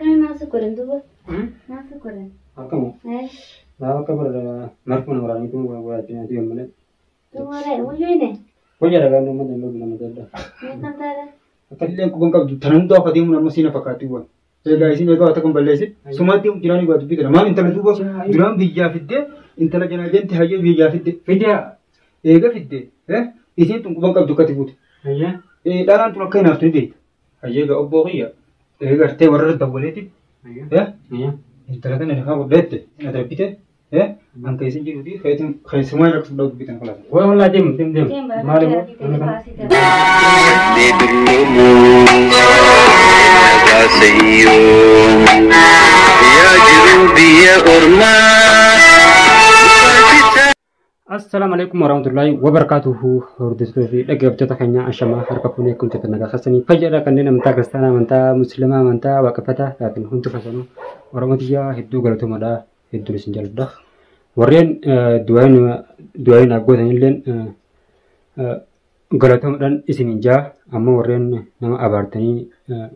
Akkamiin maal si godhan duuba? Maal si godhan? Akkamu. Laa bakka bara marfuma nama waraaniitu waraatti malee. Duuba wayyoo ine. Wayya dhagaan nama danda'u nama danda'a. Meeqam taate? Akka illee quban qabdu tan hundaa akka deemuun amma siina fakkaatti waan. Egaa isin egaa wata kun balleessi. Sumaatti jiraanii baatu bitana. Maal intala duuba duraan biyyaa fiddee intala janaa hayyee biyyaa fidde. Fidee. Eega fidde isiin tun quban qabdu akkati fuute. Hayyee. Dhalaan tun akka hinaaftu ni beekta. Hayyee egaa obboo kiyya. Eega gartee warra dawwaleeti. Hayyee. Intala tana lafaa godheette na darbite. Anka isin jiruuti keessumaa irra fudhatu bitan kalaata. Way wallaa deemu deemu deemu. Deem bara Maal immoo? kana baasii ta'e. Assalaamu alaikum warahmatullahi wabarakatuhu. Hordoftoota fi dhaggeeffattoota keenya ashamaa harka fuunee akkam jirtan nagaa keessanii fayyaadha kanneen amantaa kiristaanaa, amantaa musliimaa, amantaa waaqeffataa laatiin hundi keessanuu Oromoo tiyyaa hedduu galatoomadha. Hedduun isin jaalladha. Warreen du'aayin naaf gootan illeen galatoomadhaan isiniin jaa. Amma warreen nama abaartanii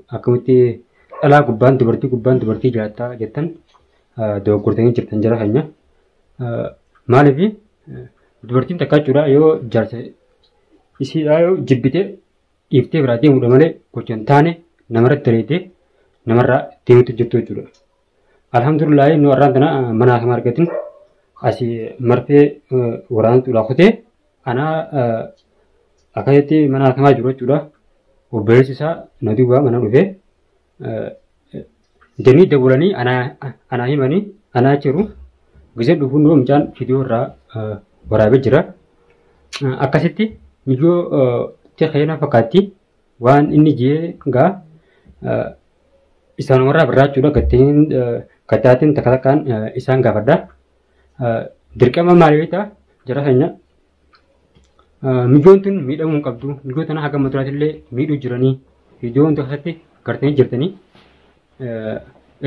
akkamitti dhalaa gubbaan dubartii gubbaan dubartii jiraattaa jettan dogoggortanii jirtan jara keenya. Maaliif dubartiin takka jechuudha yoo jaarsa isiidhaa yoo jibbite dhiiftee biraa deemuudha malee gocha hin taane namarratti daleetee namarraa deemuutu jirtu jechuudha. Alhamdulillahi nu har'aan tana mana haasama argatin asii marfee waraantuudha kutee anaa akkasitti mana haasamaa jiru jechuudha. Obboleessi isaa na duuba mana dhufee demii dawwalanii anaa himanii anaa jiru. Gisee dhufuun dura mucaan viidiyoo irraa waraabee jira. Akkasitti miyyoo keena fakkaatti waan inni jee gaa isaan warra birraa jechuudha gattiin gattaatiin takka takkaan isaan gaafadha. Dirqama maalii ta'a jara keenya miyyoon tun miidhamuu hin qabdu. Miyyoo tana haga maturaatti illee miidhuu jiranii viidiyoo hundi keessatti gartanii jirtanii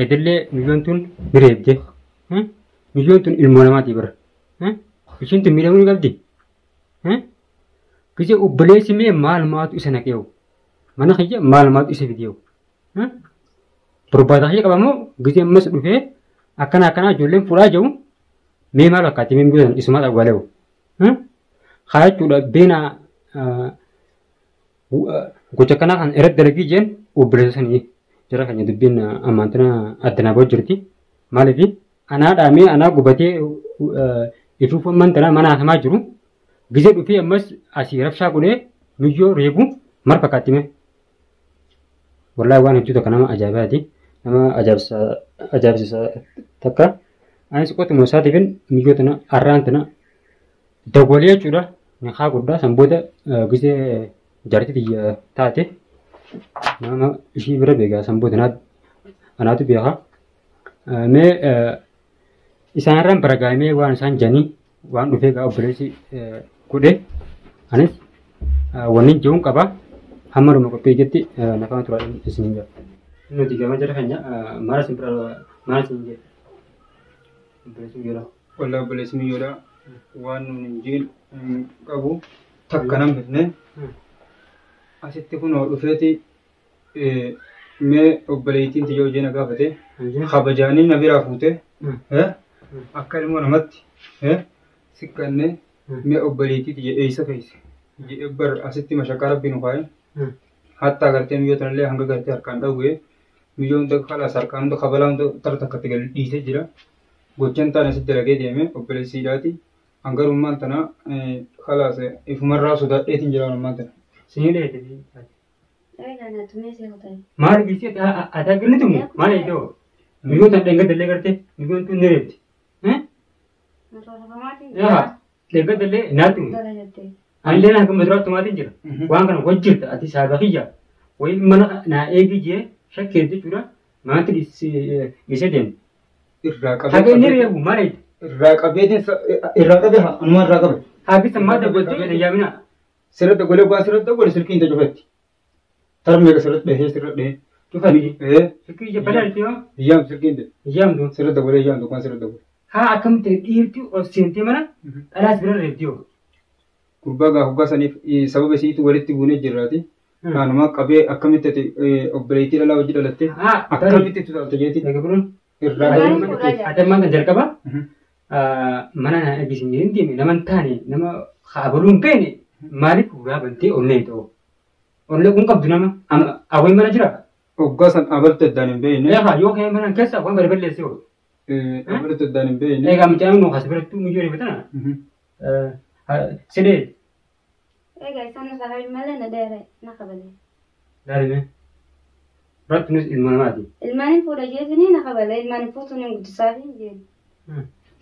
edillee miyyoon tun ni reebde. Miyyoon tun ilmoo namaati bira. Ishiin tun miidhamuu ni qabdi. Gisee obboleessi mee maal maatu isa naqeewu? Mana kiyya maal maatu isa fideewu? Barbaada kiyya qabamoo gisee ammas dhufee akkana akkanaa ijoolleen fuudhaa jiru mee maal fakkaatti mee miyyoon isumaa dhawwaaleewu? Haa jechuudha beenaa gocha akkanaa kan irratti dalagii jeen obboleessa sanii jara keenya dubbiin ammaan tana addanaa ba'u jirti. Maaliif anaa dhaamee anaa gubatee ifuuf ammaan tana mana haasamaa jiru. Gisee dhufee ammas asii rabshaa godhee miyyoo reebu maal fakkaatti mee? Wallaahi waan hedduu takka nama ajaa'ibaati. Nama ajaa'ibsiisa takka. Anis qotuma isaatiifin miyyoo tana har'aan tana dawwalee jechuudha. Niqaa guddaa san booda gisee jaartii tiyya taate nama ishii bira beekaa san booda anaatu beekaa. Mee isaanirraan baragaa'imee waan isaan jedhanii waan dhufee gaa obboleessi godhe anis wanni jiruun qaba hamma dhuma qophii jetti nafaan turaa isiniin jedha. Nuti gama jara keenya maal isin bira maal isin jedhe obboleessi jira. Wallaa obboleessi miyyoodha. Waan nuun hin jiin qabu takka nan bifne. Asitti kunoo dhufeeti mee obboleettiin tiyya hojii na gaafate kabajaanii na biraa fuute akka ilmoo namatti siqqanne mee obboleettii tiyya eessa keessa jedhee bar asitti mashaqaa rabbi nu kaa'e hattaa gartee miyyoo tanallee hanga gartee harkaan dhawwee miyyoo hunda kalaas harkaan hunda kabalaa hunda tara takkatti gadi dhiisee jira. Gochaan taane asitti dalagee deeme obboleessiidhaati. Hangarummaan tana kalaas ifumarraa sodaadheetiin jira ammaan tana. Sinii dheete. Egaa na tumee see kutee. Maal gisee ati akka tumu maal iddoo miyyoon tan dheengadallee gartee miyyoon tun ni reebdi. Rorrofamaatiin Yaa dheengadallee naa tumu. tola jettee. Anillee naa gamma duraatti tumaatiin jira. Waan kana hojjeta ati saaba kiyya wayi mana naa eegi jee shakkee jechuudha maanti dhiisee deemu. Irraa Haga inni qabee reebu maal eegi? irraa qabeetiin irraa qabee anumaan irraa qabe. Haabisa maa dawwaltee hin yaamina. Sirratti golee waan sirratti gole silkiin tajufatti. Tarmeeqa sirratti dhahee sirratti dhahee. Cufati. Ee Silkii ija balaa yoo iyyaam silkiin ta'e. yaamtu. Sirratti golee iyyaam tokkoon sirratti gole. Haa akkamitti dhiirti ol seentee mana dhalaas bira reebdi yoo. Gurbaa gaa hoggaa saniif sababa isiitu walitti buunee jirraati. Anuma qabee akkamitti ati obboleettii dhalaa hojii dhalatte akkamitti itti utaalte jeeti irraa Ilmaan Ati ammaan kan jalqaba mana na eegisiin jedhin deeme nama hin taane nama abaluu hin feene maaliif ulaa bantee onnee ta'u? Onnee kun qabdu nama awween mana jira. Hoggaa san abaltu addaan hin beekne. Eegaa yoo ka'ee mana keessa waan bari balleessee oolu. Abaltu addaan hin beekne. Eegaa mucaan nu as biratti nu jiru bitana. Sidee. Egaa isaan irraa qabi malee na dheere na qabale. Laalime. Biratti nus ilma namaati. Ilmaan fuudha jeetini na qabale. Ilmaan fuutuun hin guddisaaf hin jeen.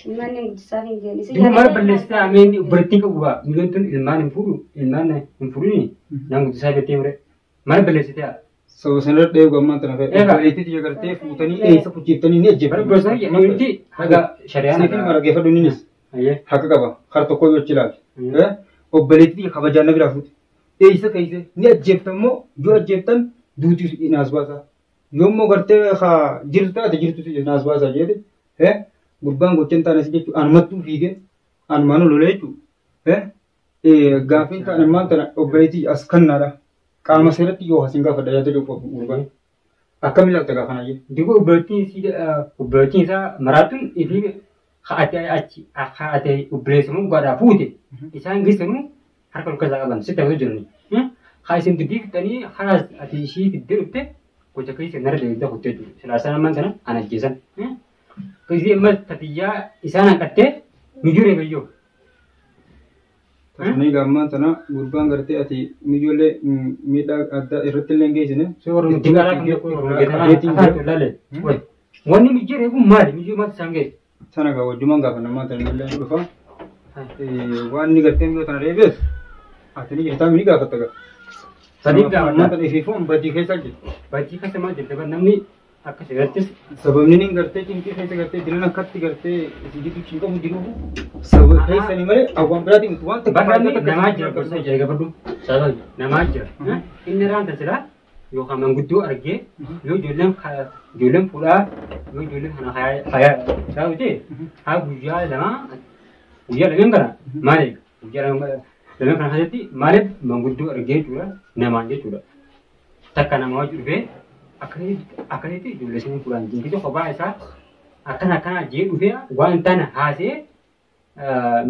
Ilmaan hin guddisaaf hin jeen. Duuba maal balleessitee ameen obboleettiin qabu baa. Miidhaan tun ilmaan hin fuudhu ilmaan hin fuudhini naan guddisaa jettee mure. Maal balleessitee? Sababa sanarra dheegu ammaan tana fedha. Eegaa. Obboleettii tiyya gartee fuutanii eessa kuchiiftanii ni Bara ajjeeftu. gosa nuti haga shari'aan. Siifin mara geeffadhu innis Ayyee. haqa qaba. Har tokko yoo achi ilaalte. Obboleettii tiyya kabajaan na biraa fuute. Eessa keessa ni ajjeeftan moo yoo ajjeeftan duuti naas baasaa. Yoommoo gartee haa jirtu taate jirtu naas baasaa jedhe. Gurbaan gocha hin taane si jechuudha. Anumattuu fiigee anumaan lolee jechuudha. Gaafiin ta'an ammaan tana obboleettii as kannaadha. Qaama seeratti yoo asin gaafadha yaada jiru gurbaan. Akkamiin ilaalta gaafa kana jee? Duuba obboleettiin isaa maraatuun ifii haate achi haate obboleessamuu godhaa fuute isaan geessanuu harka luka isaa qaban sitti hafuu jirani. Haa isin dubbii fixanii haala ati ishii fiddee dhufte gocha keessa nara deemtee kuttee jiru. Silaa isaan ammaan tana ana ajjeesan. Kisii amma tatiyyaa isaan hanqattee miyyuu reebayyoo. Tasanii gaammaan tana gurbaan gartee ati miyyoolee miidhaa addaa irratti illee hin geessine. Warra diqaalaa kan tokko warra geetanaa ilaale. Wanni miyyuu reebu maali? Miyyuu maaltu isaan geesse? Sana gaa wajjumaan gaafa namaa tana illee dhufa. Waan inni gartee miyyoo tana reebees ati ni jirtaa ni gaafatta gaa. Sadii gaafadha. Ammaan tana ifiifuun badii keessa jirti. Bajjii keessa maal jirti? Namni akka seerattis Sababni inni gartee cinqii keessa gartee jiran akkatti gartee isin jidduu cinqamu jiruuf sababa keessanii malee awwaan biraatiin miti waan takka Bakka inni namaa jira gorsa jira gaafadhu. Sababa namaa jira. Inni raanta jira yookaan manguddoo argee yoo ijoolleen ijoolleen fuudhaa yoo ijoolleen kana hayaa ta'e haa guyyaa lama guyyaa lameen kana maal eega guyyaa lameen kana keessatti maaliif manguddoo argee jechuudha namaan jechuudha. Takka namaa wajji dhufee akkasitti ijoollee sanii fuudhaan jinkitu kophaa isaa akkana akkana jee dhufee waan tana haasee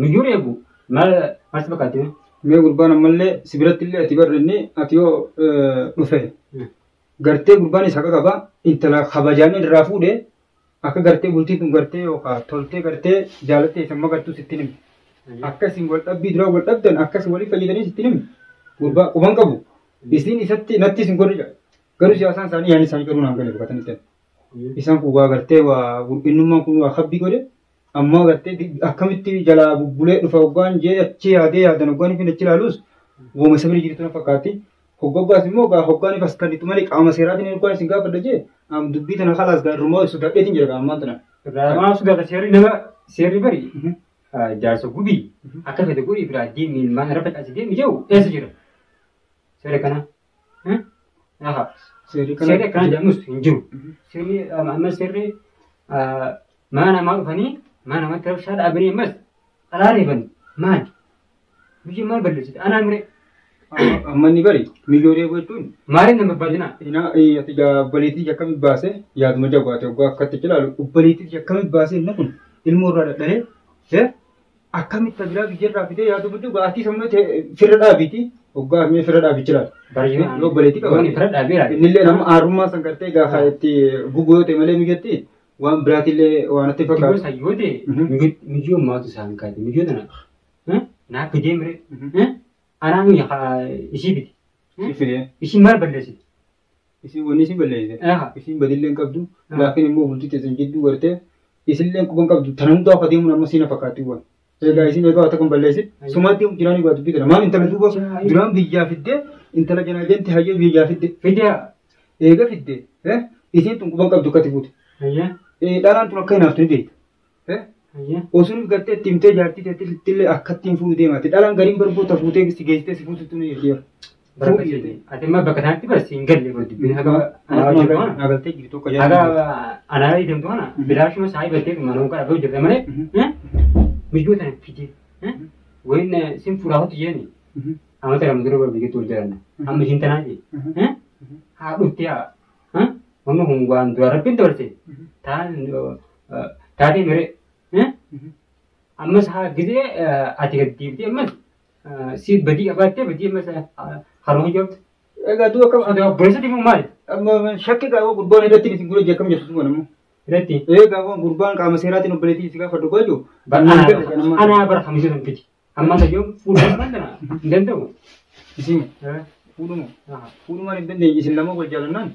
miyyuu reebu maal maal si fakkaatti? Mee gurbaan ammallee si biratti illee ati barri inni ati yoo dhufe gartee gurbaan isa haqa qaba intala kabajaan irraa fuudhee akka gartee bultiin tun gartee yookaan toltee gartee jaalattee isa magartuu sitti himi. Akkasiin wal dhabbii dura wal dhabdan akkas walii fayyadanii sitti himi. Gurbaa quban qabu. Isin isatti natti isin godhu jedha. Garuu siyaasaan isaanii yaadni isaanii garuu naan galee boqotanii ta'e. Isaan kun waa gartee waa innummaan kun waa habbii godhe ammoo gartee akkamitti jalaa bubbulee dhufa hoggaan jee achi yaadee yaadan hoggaan ifin achi ilaalus wooma isa bira jirtu na fakkaatti. Hoggaggaas immoo gaa hoggaan ifas kan itti malee qaama seeraatiin hoggaan isin gaafadha jee dubbii tana kalaas gaa irrumaa sodaadheetiin jira gaa ammaan tana. Raamaa sodaata seerri nama seerri bari jaarsa gubii akka fedhe godhii biraa deemi ilmaan irra facaasi deemi jedhu eessa jira? Seera kana. Seerri Seerri akkana jedhamus hin jiru. Seerri amma seerri mana namaa dhufanii mana namatti rabshaa dhaabanii ammas xalaa reeban maali? Biyyi maal balleessite? Anaa mire Amma inni bari miyyoo reebu jechuun maaliin nama barbaadina? Ina ati gaa obboleettii akkamitti baasee yaaduma jabaate hoggaa akkatti ilaalu obboleettii akkamitti baasee inni kun ilmoo irraa dadhabee akkamitti biraa biyyarraa fidee yaaduma jabaate ati sammuu firra dhaabiiti hoggaa mee firra dhaabichi ilaali. Yoo obboleettii qaba. Fira dhaabee laata? Innillee nama aarummaa san gartee gaafa itti guguu yoo ta'e malee miyyatti waan biraatillee waan natti Gosa fakkaatu. yoo ta'e miyyoo maaltu isaan kaate miyyoo tana naa fidee mire anaa ishii fide Si fidee. ishii maal balleessite? Isin wanni isin balleessite. Isin badillee hin qabdu. Laakiin immoo bultii teessan jidduu gartee isinillee quban qabdu. Tana hundaa akka deemuun amma siina fakkaatti waan. Egaa isin egaa akka balleessit sumaatti deemu jiraan egaa dubbii tana. Maal intala duuba duraan biyyaa fiddee intala janaajenti hayyee biyyaa fidde. Fidee Eega fidde isin tun quban qabdu akkati fuute. Dhalaan tun akka hinaaftu ni beekta. Osoo gartee itti himtee jaartii teettillee akkatti hin fuudhu deemaati. Dhalaan gariin barboota fuutee si geessitee si fuututti ni jirti. Ati immoo bakka sanatti bara siin galle bara dubbiin haga anaa hojjetu kana. Agaltee jirtu akka Haga jaartii. anaa deemtu kana bilaashuma saayii battee manuu kana dhaabee hojjeta malee miyyoo tana fidee wayin sin fuudhaa hotu jeeni. Amata lama dura biyyatti wal jaalanna. Amma ishiin tanaa jee. Haa dhuftee haa. Wanni kun waan dura rabbiin dabarse. Taatee miree. Ammas haa gisee ati gad deebitee ammas si badii qabaattee badii ammas haruma hojjabtu. Egaa du'a akkam Sodaa obboleessa deemu maali? Amma shakki qabu gurbaan irratti isin gura jekkam jirtu sun ammoo. Irratti. Egaa gurbaan qaama seeraatiin obboleettii si gaafadhu gochu. Anaa bara kamisoo san fiti. Amma tayyoo fuudhuu kan tana hin danda'u. Isin fuudhuma. Fuudhumaan hin dandeenye isin lama wal jaalannaan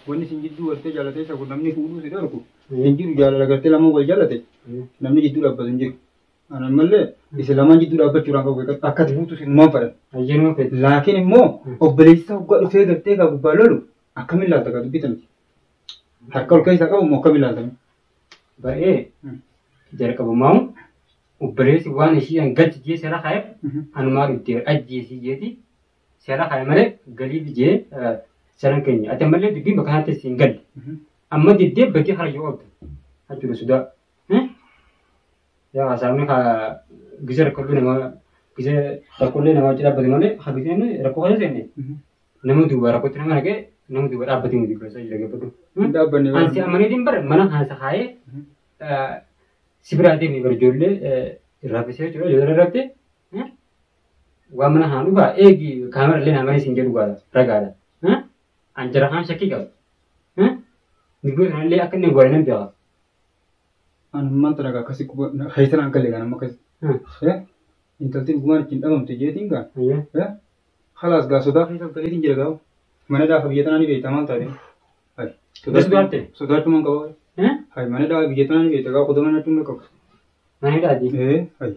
wanni isin jidduu gartee jaalatee isa kun namni fuudhuu si dhorku hin jiru jaalala gartee lama wal jaalate namni jidduu dhaabbatu hin jiru. Ana mallee isin lamaan jidduu dhaabbachuudhaan qabu akka ati fuutu isin maal fedhan. Ayyaanuma fedhi. Laakiin immoo obboleessa hoggaa dhufee gartee gaa gubbaa lolu akkamiin laalta gaa dubbitamti. Harka ol keessaa qabu immoo akkamiin laaltami. Baay'ee jalqabumaa obboleessi waan ishii galchi jee seera kaa'eef anumaa dhuftee ajjeesii jeeti seera kaa'e malee galii bijee seera keenya. Ati ammallee dubbiin bakka kanatti siin galle. Amma diddee badii hara yoo ooltu jechuudha sodaa. Yaa haasawni haa gisa rakkoolee nama gisa rakkoolee nama wajjin dhaabbate malee haa giseen rakkoo kana seenne nama duuba rakkootti nama naqee nama duuba dhaabbatee miti gosa jira gabbatu. Dhaabbanne Ansi amaniitiin bara mana haasa kaa'ee si biraa deemee bara ijoollee irraa fisee jechuudha ijoollee irratti waan mana haa dhugaa eegi kaamera illee namani siin jedhu ragaadha. An jara kaan shakkii qaba. Migoo sanallee akka inni goone nan beeka. An maanta ragaa akkasii keessan an galee nama akkasii. Intalti dhugumaan ittiin dhabamte jeetiin gaa. Khalaas gaa sodaa keessa galeetiin jira gaa. Mana daafa biyya tanaa ni beekta maal taate. Sodaachumaan qaba. Hai mana daafa biyya tanaa ni beekta gaa qotama nyaachuun qabu. Mana daati. Hai.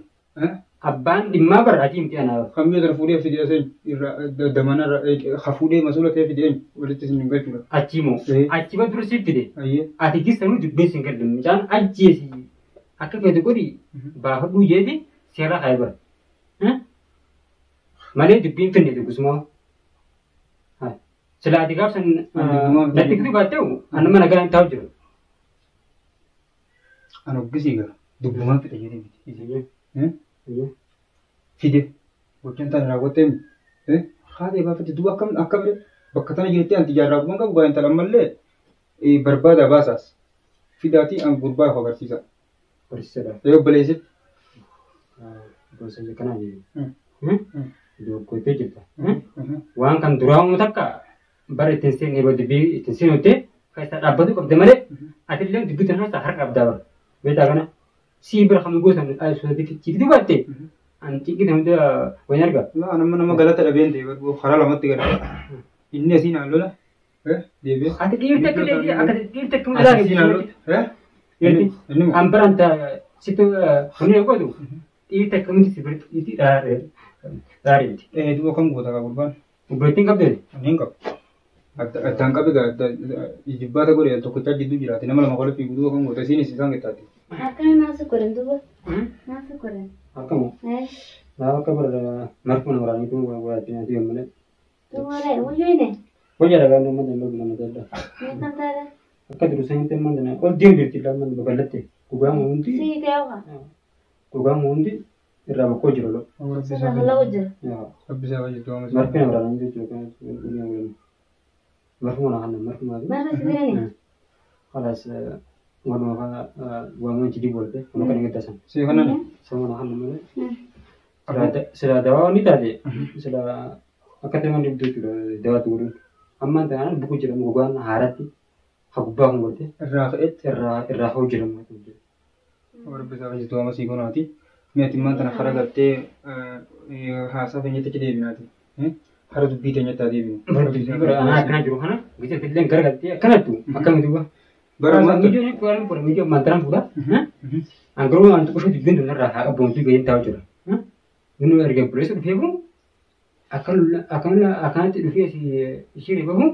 Abbaan dhimmaa bara ati himti anaaf. Kan biyya tana fuudhee fidee aseen irraa damana irraa hafuudhee masuula ta'ee fidee walitti isin galchuudha. Achi moo achi ba dura siif fide. Ati gisanuu dubbiin sin galle mucaan ajjeesi akka feete godhi baafadhuu jeeti seera kaa'e bara. Malee dubbiin finne dubbisumaa. Sila ati gaafsan natti fidu baatteewu anuma nagaa hin taa'u jiru. An hoggisii gaa dubbumaan fide jedhee miti. Fide gochaan tana raawwattee haadha baafate duuba akkam akkam bakka tana jirti anti jaarraa guban qabu gaa intala ammallee barbaada baasaas fidaatii an gurbaa of agarsiisa. Barsiisadha. Obboleessitti. Gosa kanaa jedhu. Dogoggortee jirta. Waan kan duraa uumu takka bara ittiin seenne yeroo dubbii ittiin seenutti keessa dhaabbatu qabde malee atillee dubbii tana keessa harka qabdaa bara. Beektaa kana sii bira kan gosa sodaatichi dubbaatte an xiqqii hunda wayii argaa. Laa nama nama galata dhabeen ta'e karaa lamatti gala. Inni asiin aan lola. Deebi'ee. Ati dhiirti akka deebi'ee akka dhiirti akka mul'atu. Asiin aan lola. Dhiirti an biraan sitti humna godhu dhiirti akkamitti si biratti dhiirti dhaareeti. Duuba kan goota kaa gurbaan. Obboleettiin qabdee? Ani hin qabu. Addaan qabe gaa jibbaata godhe tokkochaa jidduu jiraate nama lama qola fiigu duuba kan goota isiinis isaan qixxaate. Akkami maal si godhan duuba? Maal si godhan? Akkamu? Laa akka bara marfuu nama raanii tun godhaatti nyaati yommuu Duuba walaayee wayyoo inni? Wayyaa dhagaa nama nama nama nama Meeqam taate? Akka jiru sanitti amma dana ol deemu jirti lamman babal'atte gogaan hundi. Si gawa. Gogaan hundi irraa bokkoo jiru lo. Sirraa bal'aa jira. Rabbi isaa wajjin waamama. Marfii nama raanii jechuudha. Marfuu mana kana marfuu maali? Marfii sibiilani? Khalaas waanuma kana waamama jidii bolte waan kana gaddasan. Si kanani? Sama mana kana malee. Sila dawaa ni taate sila akka ta'e wanti jechuudha dawaatu godhuun. Ammaan ta'an buku jedhamu gogaan haaratti hagubbaa kun godhe Irraa ka'etti. irraa hoo jedhamu. Rabbi isaa wajjin waamama si gonaati. Mi'a timmaan tana kara gartee haasaa keenyatti achi deebinaati. Kara dubbii keenyatti haa deebinu. Anaa akkana jiru kana gisa filleen gara galtee akkanattu akkami duuba. Bara maanta. Mijoon kuwaan fuudha mijoon maantaraan fuudha. Angaruu waan xiqqoo dubbiin tun irraa haa qabboomtuu gadi taa'u jira. Inni erga buleessa dhufee kun akkanatti dhufee ishee ribamu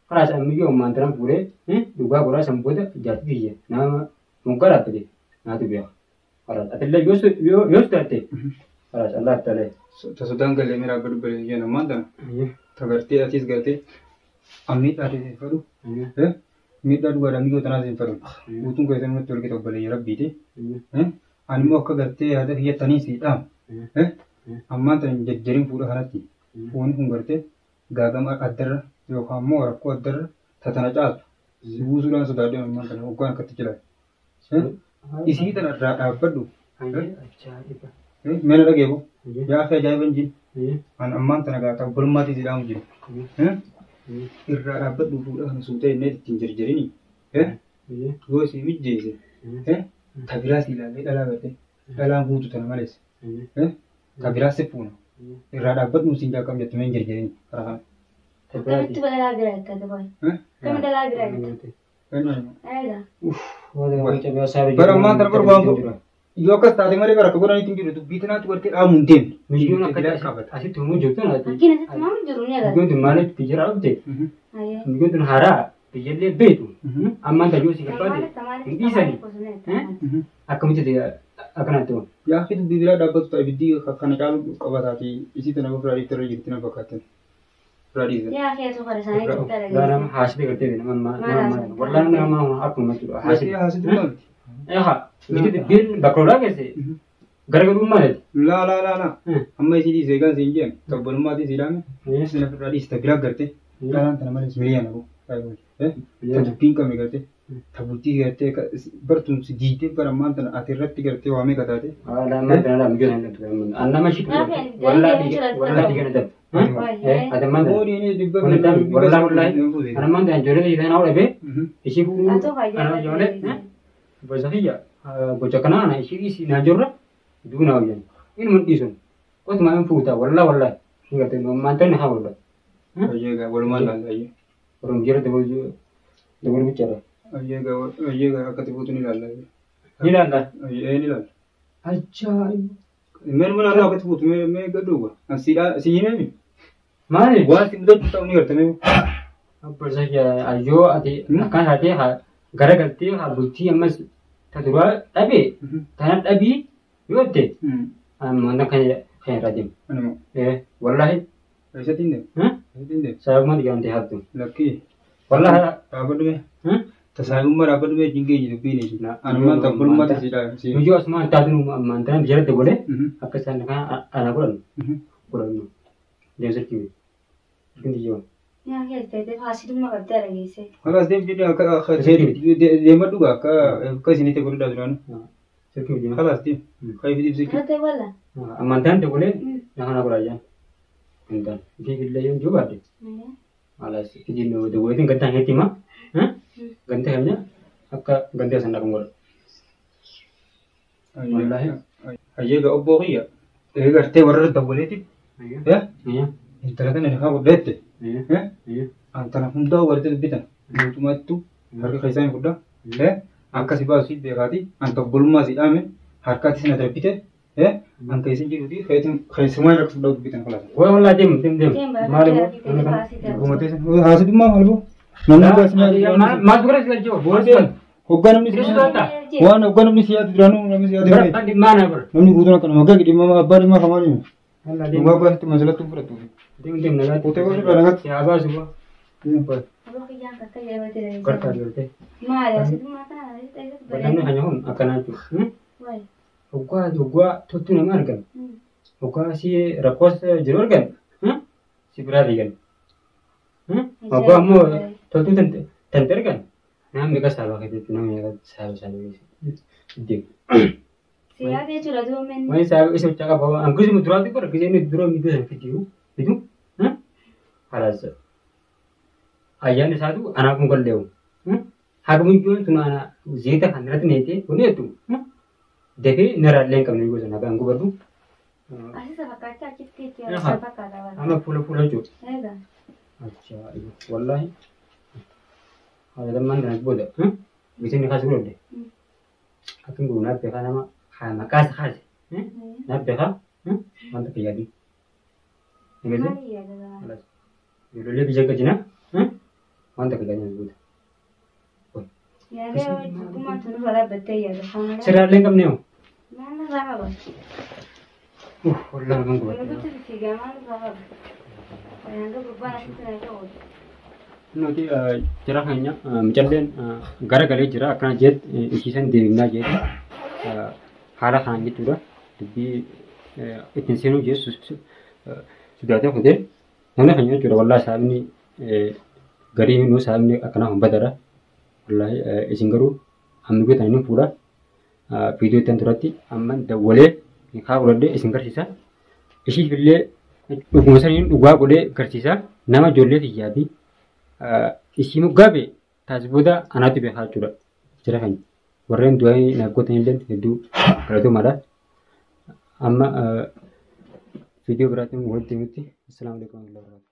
karaa isaan mijoon maantaraan fuudhee dhugaa goraa san booda jaartii biyya nama moggaa dhaabbate naatu beeka. Karaa atillee yoos taate karaa Allah ta'alee. Tasodaan galee miira abba dubbalee jenna maanta tagartee atiis galtee miidhaa ta'e fadhu. Miidhaa dhugaadhaa miidhoo tanaas hin fadhu. Guutuun keessan nutti wal qixa obboleeyya rabbiiti. Ani immoo akka gartee yaada kiyyattanii si dhaam. Ammaan tana hin jarjarin fuudha kanatti. Fuuni kun gartee gaagama addarra yookaan immoo rakkoo addarra tatana caaltu. Si buusuudhaan sodaadhee ammaan tana hoggaan akkatti jira. Isii tana irraa dhaabbadhu. Ajaa'iba. Mee na dhageebu. Yaa akhi ajaa'iba hin jiru. An ammaan tana gaata obbolummaatti si dhaamu jiru. Irraa dhaabbadhu fuudha kana suutee innee ittiin jarjarini. Yoo si mijjeesse. Ta biraa si ilaallee dhalaa gartee. Dhalaan guutu tana malees. Ta biraa si fuuna. Irraa dhaabbadhu siin jaa qabdu jettu mee hin jarjarini karaa kana. Akkamitti dhalaa bira eeggate boy? Akkamitti dhalaa bira eeggate? Eega. Bara ammaan tana barbaadu yoo akkas taate malee bara akka godhanitti hin jiru dubbii tanaatti gartee dhaamu hin deemne. Miyyoon akka asitti uumuu jirtu naati. Fakkiin asitti maamu jiru ni agarra. Miyyoon tun maaliif biyya dhufte? Miyyoon tun haaraa biyyallee beektu. Ammaan tayyoo si barbaade hin dhiisani. Akkamitti akkanatti uumu? Yaa fi dubbii biraa dhaabbatu ta'a ibiddi kana caalu qabataati isii tana ofirraa dhiifte irra jirti na fakkaatan. Ofirraa dhiifte. Yaa keessa fara isaanii jirti Laa nama haasite gartee nama ammaa wallaan nama ammaa akkuma jechuudha. Haasii haasii dubbii miti. Eegaa miti dubbiin bakka lolaa keesse garagaluu maali? Laa laa laa laa. Amma isii dhiisee egaa siin jeen tobbolummaatii sii dhaame. Isin ofirraa dhiiste biraa gartee. Dhalaan tana malees miliyoona bu. Ta dubbiin qabne gartee. Ta bultii gartee bartuun si diidee bara ammaan tana ati irratti gartee waa meeqa taate. Annama shi wallaa dhiiga na dabbe. Ati ammaan tana. Moodiin dhibba Wallaa wallaa anammaan tana ijoollee dhiiga na dhabee ishii fuudhuu ana ijoollee gosa kiyya gocha kana ana ishii dhiisii naan jirra duuna hojjan. Inuma dhiisun qotuma hin fuuta wallaa wallaa ni gartee ammaan tana haa wallaa. Ayyeegaa walumaan laalla ayyee. Oromoo jira dabalu bichaadha. Ayyeegaa ayyeegaa akkati fuutu ni laalla ayyee. Ni laalla. Ayyee ni laalla. Ajaa'iba. Mee mana laalla akkati fuutu mee mee gadhuuba. Asiidhaa si himee Maali? Waan si mudachuu ta'u ni gartee mee. Obbolisa ayyoo ati akkaan taatee haa garagaltee haa bultii ammas ta duraa dhabee tana dhabii yoo jette wanta kan kan irraa deemu. Anuma. Wallaahi. Eessatti hin deemu? Eessatti hin deemu? Sababuma dhiyaante haatu. Lakkii. Wallaahi. Dhaabbadhu mee. Tasaayummaa dhaabbadhu mee jingee dubbiin ishee. Anumaan tabbulummaatti si dhaabsi. Nuti asumaan taatu ammaan tana biyya irratti godhe akka isaan kan ana godhannu godhannu. Deemsa kiwi. Ilkin xiyyoon. Yaa keessa ta'e haasidummaa qabdee dhageesse. Akkas deemu jedhee akka deemadhu gaa akka akka isinitti godhudhaa duraan. Sirkii deema. Kalaas deemu. Kayfi deemu sirkii. Irratti walla. Ammaan tana dabalee na kana godhaa jaan. Intaan ifii illee yoo baadde. Alas fidin dabalee gantaa heetti hima. Gantaa keenya akka gantaa sana kan godhu. Wallaahi. Ayyeega obboo kiyya. Eegartee warra dabbaleeti. Intala tana haa godheette. Antana hundaa warra dubbitan. Mootummaattu harka keessaa hin fudhaa. Akka si baasu beekaati. Anta obbolummaa si dhaame harkaatti si na darbite. Anka isin jiruuti keessumaa irra fudhaa dubbitan kalaas. Wallaahi deemu deemu deemu. Maali moo? Haasidummaa maal boo? Namni baas Maal dura si galchee booddee. Hoggaa namni si waan hoggaa namni si yaadu duraanuu namni si yaadu Bara maana bara. Namni guutuun akka nama gadi dhimma abbaa dhimma kamaa dhimma. Dhugaa abbaa sitti masalatti fudhatu. Deemu deemu nagaatti. Kutee gosa irraa nagaatti. Yaa baasu boo. Aboo kiyyaan kakka yeroo jedhan. Gargaar gartee. Maali haasidummaa kana Namni kan nyahuun akkanaa jechuudha. Wayi. Hoggaa hoggaa toltuu nama argan. Hoggaa si rakkoos jiru argan. Si biraa fiigan. Hoggaa ammoo toltuu tante argan. Nama meeqa saabaa kan jechuudha nama meeqa saaba saaba deemu. Si yaada jechuudha duuba manni. Wani saaba isa hojjaa qaba. Hanqisuma duraatti godha gisee inni dura miidhuu sana fidiyu fidu. Halaas ayyaanni isaatu anaaf kun galleewu. Haga muyyoon tun ana zeeta kan irratti neetee kun jettu dafee narraallee hin qabne gosa nagaan gubadhu. Asisa fakkaachaa achitti jechuudha. Isa fakkaata waan. Amma fuula fuula jechuudha. Eega. Ajaa'iba wallaahi. Haala lammaan kanas booda bisinni kaasuu godhe. Akkin kun naaf beekaa nama haa maqaa isa kaase. Naaf beekaa wanta fayyadu. Maali yaada? Ijoollee biyya gajina wanta fayyadu booda. Yaadee tokkummaa tun irra dhaabbattee yaada. Sirraallee hin qabne hoo? Maal irraa qaba? Wallaahi kan gubadhe. Walumatti fiigaa maal irraa qaba? Hanga gubbaan asitti na qabu. Nuti jara keenya mucalleen garagalee jira akkana jeet ishiisan deemnaa jeeti haala kanaan jechuudha dubbii Ittiin seenuu jee sodaatee kutee namni keenya jechuudha. Wallaahi saabni garii nuu saabni akkanaa kun badaadha. Wallaahi isin garuu amma gootan inni fuudha. Viidiyoo ittiin turatti amma dawwalee nikaa godhadhee isin garsiisa. Ishiif illee dhuguma saniin dhugaa godhee garsiisa. Nama ijoollee tiyyaa fi ishii muggaabe taas booda anaatu beekaa jechuudha. Jira keenya. Warreen du'anii naaf gootan illee hedduu galatoomaadha. Amma viidiyoo biraatiin walitti himutti. Assalaamu alaikum warahmatullahi wabarakatuh.